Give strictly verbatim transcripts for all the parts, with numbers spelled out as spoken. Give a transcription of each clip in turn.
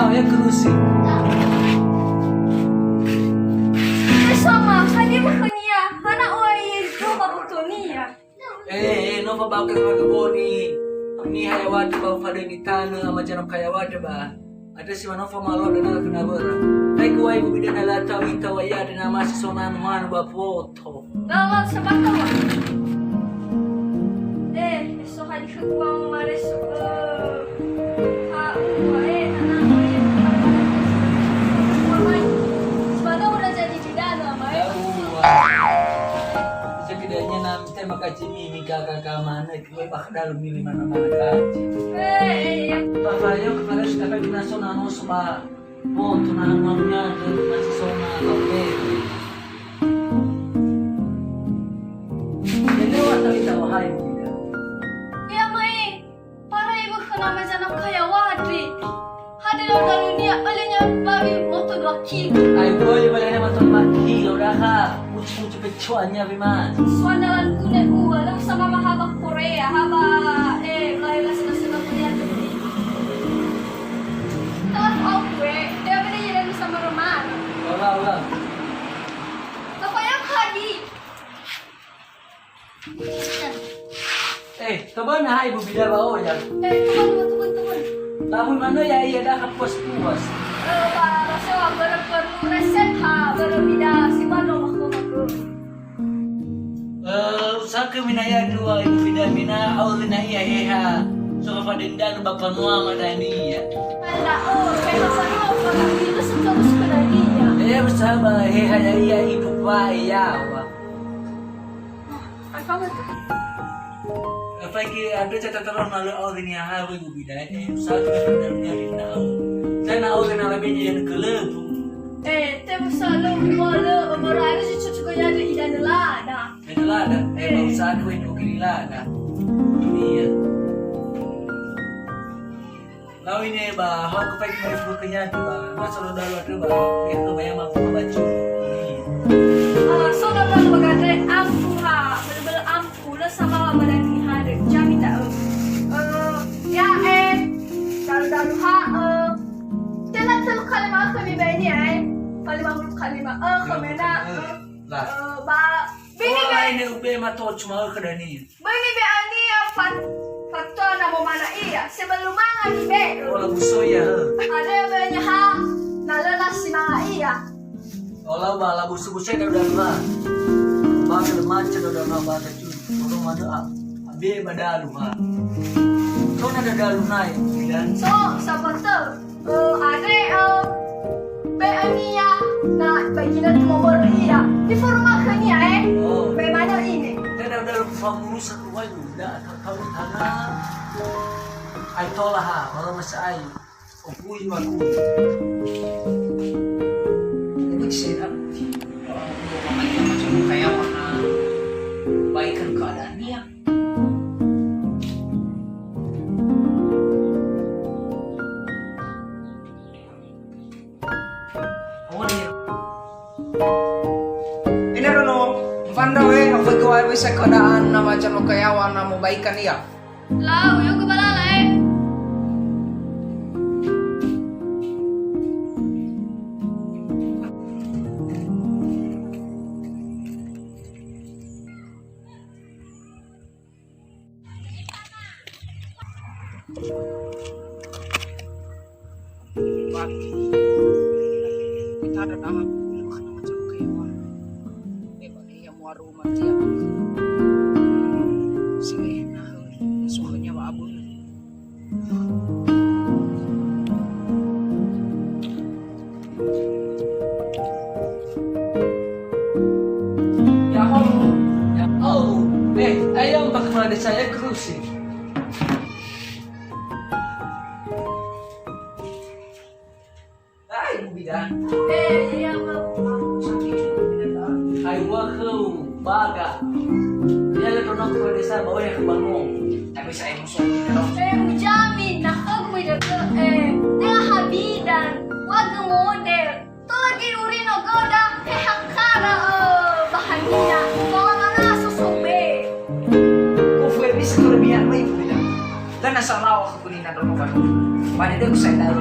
Ayo kerusi. Eh, Soma, hadia khönia? Hana oe ido ba botonia? Eh, eh, no fabau ke keluarga boni. Niha yawada ba fadöni tanö ama jana kayawada ba. Ada si manofa malo dana kena bera. Hai kuai bu bidana la tawita wa ya dana masih sonan wan ba foto. Lawan sabata wa. Eh, so hadi khögu wa mareso, eh, ha, wa, eh, hana, wa, eh, wa, mai. Sebab udah jadi bidan lah, mai. Setidaknya nanti maka cimi ni kakak mana, gue bakal dalam ini mana-mana kaji. Eh, iya. Bapak, ayo, kepala sudah kan kena sonan, sobat. Oh, tunangan maminya ada masih sona, oke. Jadi, awak tahu kita wahai, tidak? Iya, mai. Para ibu khöna mezana kaya wadri. Hadir dalu-dalunia, olehnya bawi moto dua kilo. Ayo, boleh, boleh, ada moto dua kilo, dah, Kak. Mucu-mucu pecuannya, Bima. Suara dalan kune ua, dah sama mahaba Korea, haba, eh, lahir-lahir sudah-sudah kuliah dulu. Telah tahu gue, dia beri jadi bisa meremar. Olah, olah. Apa yang hadir? Eh, tobana hai bu bida ba oya. Eh, tobana, tobana, tobana. Lamun manö ya iya dah puas-puas. Eh, ba, rasa wa börö perlu resep ha, börö bida si ba no mako-mako. Eh, usahakan mina ya dua ibu bida mina au lina iya heha. So ka fadendang ba panua madani ya. Ala, oh, heha panua madani, terus terus ke dani ya. Eh, usaha ba heha ya iya ibu ba ya wa. Apa betul? Apa iki ada catatan orang malu au ini ha bu bida eh. Usaha ka fadendang na au. Sana au na lebih jadi kelebu. Eh, te usaha lo malu, baru ada si cucu kaya ada idan lada. Ena lada, eh, eh, bausa aku ini ukili lada. Iya. Lau ini ba, hau ke faik mai fuku kenyatu ba, masa lo dalu ada ba, ya ke bayar mampu baca. Iya. Ah, so dalu ada bagade ampu ha, bel-bel ampu, le sama wa badan ni ha de, jami tak, eh. Eh, ya, eh, dalu-dalu ha, eh, tena telu kali ma ke mi beni, eh, kali ma hulu kali ma, eh, kemena, eh, lah. Eh, ba, bini oh, be. Lain ube ma to cuma ke dani. Böi nibe'ania fa-, fatua na momana ia, sebelum manga nibe'ö. Oh, labuso ia, he. Ada böinya ha, na lö na si manga ia. Oh, lau ba, labuso-buso ia dalu-dalu ha. Ba, ke lemaca dalu-dalu ha, ba, kacun. Orang mana, ah, abe ba dalu ha. Kau na dalu nai, dan. So, sabar tö. Eh, andre, eh, be'ania, na, bagi na tu mobil ia. Di forum akhirnya, eh. Oh. Bagaimana ini? Tidak ada dalam pengurusan rumah juga. Kalau tanah, ai tolah ha, orang masih ai. Opui maku. Ini sih, ah. Orang macam kayak mana? Baikan keadaannya. Ena Dono, mfandra we, afai ke wa'e bisa keadaan na macam no kayawa na mobaikan ia. Lau, yo ke balala, eh. Bagi kita ada tangan, bukan macam kayak mana. Eh, bagi yang muaru mati apa? Sini, nah, suhunya Pak Abun. Ya'ahowu, ya'ahowu. Eh, ayo, Pak Kepala Desa, ya, kerusi. Hai, Bu Bidan. Eh, iya, Bu. Hai, wa kheu, baga. Dia le tono Kepala Desa, bawa ya ke bangun. Tapi saya musuh. Eh, ujamin, nah, aku mau jaga, eh, dia habidan, wa ge model. Tola giri uri no goda, he hakara, eh, bahanina, tola mana sosobe. Kufue bisa kelebihan mai, Bu Bidan. Lana salah aku kunina dono kan. Pada dia kusai daru.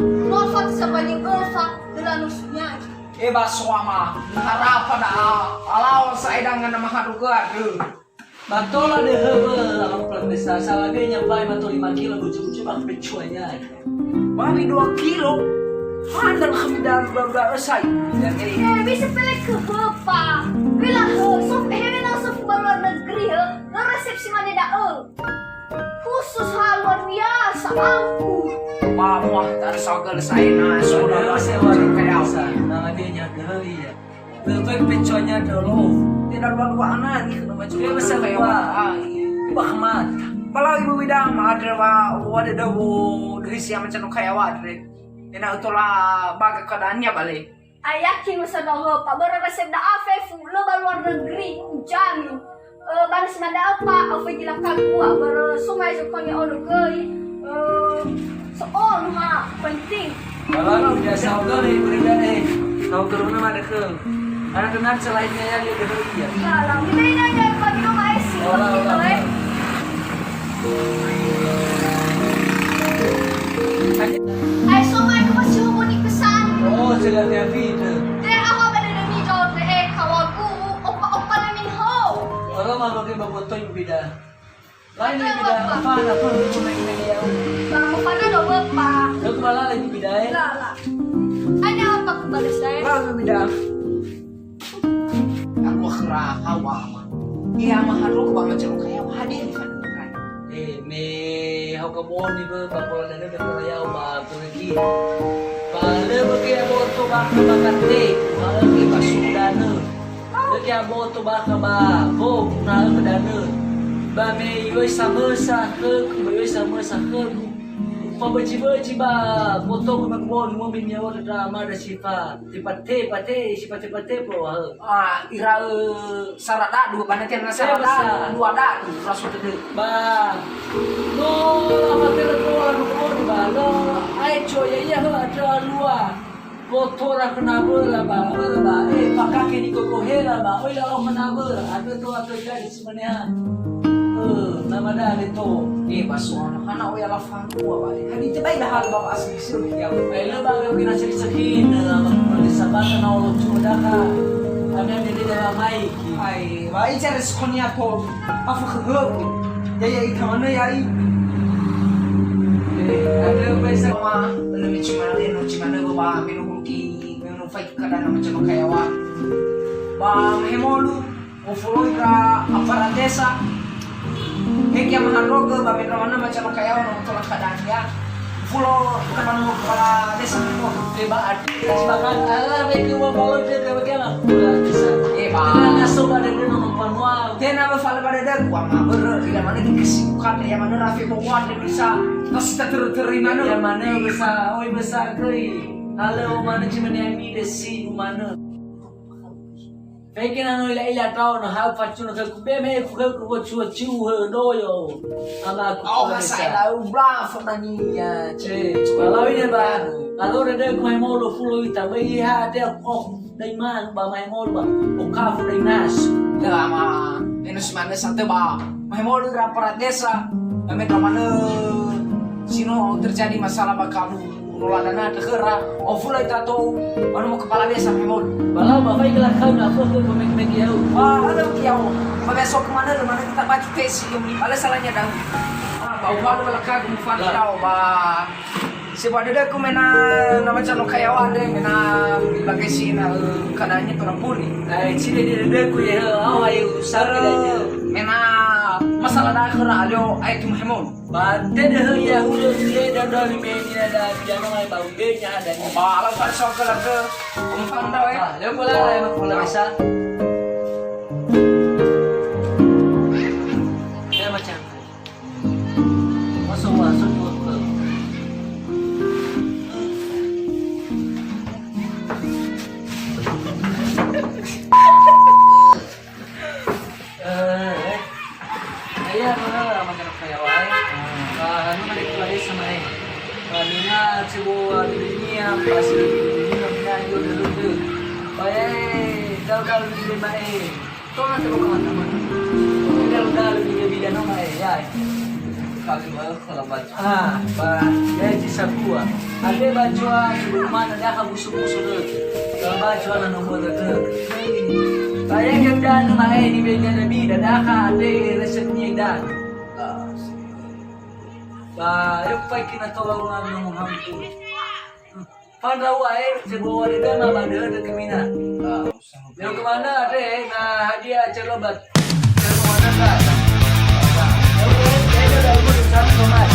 No fa tisabali öfa, dela no sunyai. E ba soama, harapa da a-, alao sa'e dangan na mahadugö andrö. Ba tola döhö bö, apa kepala desa, salabe nyampai mato lima kilo, bucu-bucu, bang pecuanya. Bang dua kilo, handal khami daru-daru da ösai. Ya, jadi. Eh, bisa pele ke höpa. Bila hö, sof-, eh, bila sof ba luar negeri, hö, no resepsi mana da'ö. Khusus ha luar biasa, ampun. Ba, muah, tak ada sagal saya, nah, sudah, sudah, sudah, sudah, sudah, sudah, sudah, sudah, sudah, Lö, toy peconya dolo. Tidak dua-dua anak ni kena macam. Dia besar kayak wah. Bah mata. Bala ibu bidang ma ada wa, wa ada dawo dari siang macam kayak wah, dre. Ena utola baga keadaannya balik. Ai yakin masa doho, Pak, börö resep da'a fefu, lö ba luar negeri, ujamin. Eh, banes ma da'ö, Pak, aufai gila kagua, börö sumai zokoni olo göi. Eh, so olo ha, penting. Kalau udah saudara ibu dan eh, tahu ke rumah mana ke? Karena kenal selainnya ya, dia kenal dia. Lah, lah, ini, ini, ini, Pak, minum air sih, gitu, eh. Ai so mai ko masih hubungi pesan. Oh, sudah dia video. Te awa ba dödömi jawab, eh, kawagu, opa-opa na min ho. Orang mau pakai bawa toy beda. Lain beda, apa, apa, apa, apa, apa, apa. Ba, apa, apa, apa. Lo kepala lain beda, eh. Lah, lah. Ada apa kembali saya? Lah, beda. Aku khöra hawa ama. Ia ama harogo ba macam kayak hadir kan. Eh, me hau ka boni bö ba pola danö da pola yau ba pergi. Ba lö bö ke aboto ba ke ba kate, ba lö ke ba sudanö. Lö ke aboto ba ke ba ko na ke danö. Ba me ioi samösa khögu, ba ioi samösa khögu. Fa böji-böji ba botogu ba ke boni mo me nyawa da ma da sifa. Tepa-tepa te, si pate-pate po, ha. Ah, ira, eh, sara dadu, ba nanti na sara dadu, dua dadu, rasu tede. Ba, no, la matera to, anu, ko, ba, lo, ai, co, ya, iya, ho, ada lua. Kotora kena bela, ba, bela, ba, eh, pakake ni koko hela, ba, oi, la, lo, kena bela, ada to, ada jadi, Maneha. Eh, nama dale to. Eh, ba soama hana oya la fanua ba. Hadi tebai la hal ba asli sir ya. Ai le ba ga kena seri sakit, nama kembali sabata na olo cuma daka. Kami ada di dalam mai. Ai, ba icara sekonya to. Apa ke? Ya, ya, ita mana ya, i? Eh, ada ba sama, belum cuma ada, cuma ada ba, minum kopi, minum fight kada nama cuma kayak wah. Ba, hemolu. Ufuloi ira aparat desa. Hegi ama handrogö ba me ndra'o manö macalo kayawa no tola kadania. Ufulo ita manö kepala desa no. Te ba ati, ati bakan, ala, wege wa balo te, te wege ama. Kepala desa. Eh, ba. Tenga so ba dede no panua. Tenga ba fale ba dede, wa ma börö, ila manö di kesibukan, ya manö rafi bawa de bisa. Pasti tak ter-, terima no. Ya manö bisa, oi bisa göi. Halo, manö cuma ni ami desi, manö. Feke na no ila-ila tao no ha facuna khögu be me ku khögu wo cua ciu hö doyo. Ama ku. Au ha sa ila ubra fo nania. Ce. Kalau ini ba. Kalau ada ku mai molo fulo ita be ha de ko dai man ba mai molo ba. O ka fu dai nas. Ya ama. Eno si mana satu ba. Mai molo ira aparat desa. Kami mana sino terjadi masalah ba kamu. Rola dana dökhöra, ofulai tatou, anu mo kepala desa memon. Balau ba fai gelakau na fo fo mek mek yau. Ba ada kiau, ba besok mana le mana kita baca tesi kami. Bala salahnya dau. Ba umalu belakang mufan dau ba. Sebab ada aku mena nama calo kayawan deh, mena bagai sina, eh, keadaannya kurang pulih. Ai, sini di dadaku ya, au ayo usah. Mena masalah dökhöra alio ai tu memon. Ba tedöhö ya'ugö, ya'e dandra limeni nada bidano mai ba umbenya adanya. Ba ala fa so ke lake, umpan dau, eh. Leo pola, leo pola biasa. Leo macam. Masuk, masuk, masuk. Eh, eh. Ayah, mana lah makan apa ya, wahai? Ah, anu balik ke balik sama, eh. Wah, mina cebo, ah, dunia, pasti dunia, mina, yo, dulu, dulu. Wah, eh, kalau, kalau di rumah, eh. Tona cebo kawan-kawan. Kalau, kalau di rumah, eh, ya, eh. Kalau, kalau, kalau, Ah, ba, ya, zi sambua. Andre ba zua, sebelum mana dah busu-busu tu. Ba, ba zua na nomor tu. Ba, ya, ya, dah, nama, eh, ni beda Nabi, dah, dah, andre resepnya dah. Ba, ya, pai kina tolong, ah, nomor hampu. Fandraua, eh, sebelum ada dah, nama, dah, dah, kemina. Yang kemana, andre, eh, na hadiah, cerobat. Yang kemana, dah? Yang kemana, dah, dah, dah, dah, dah, dah,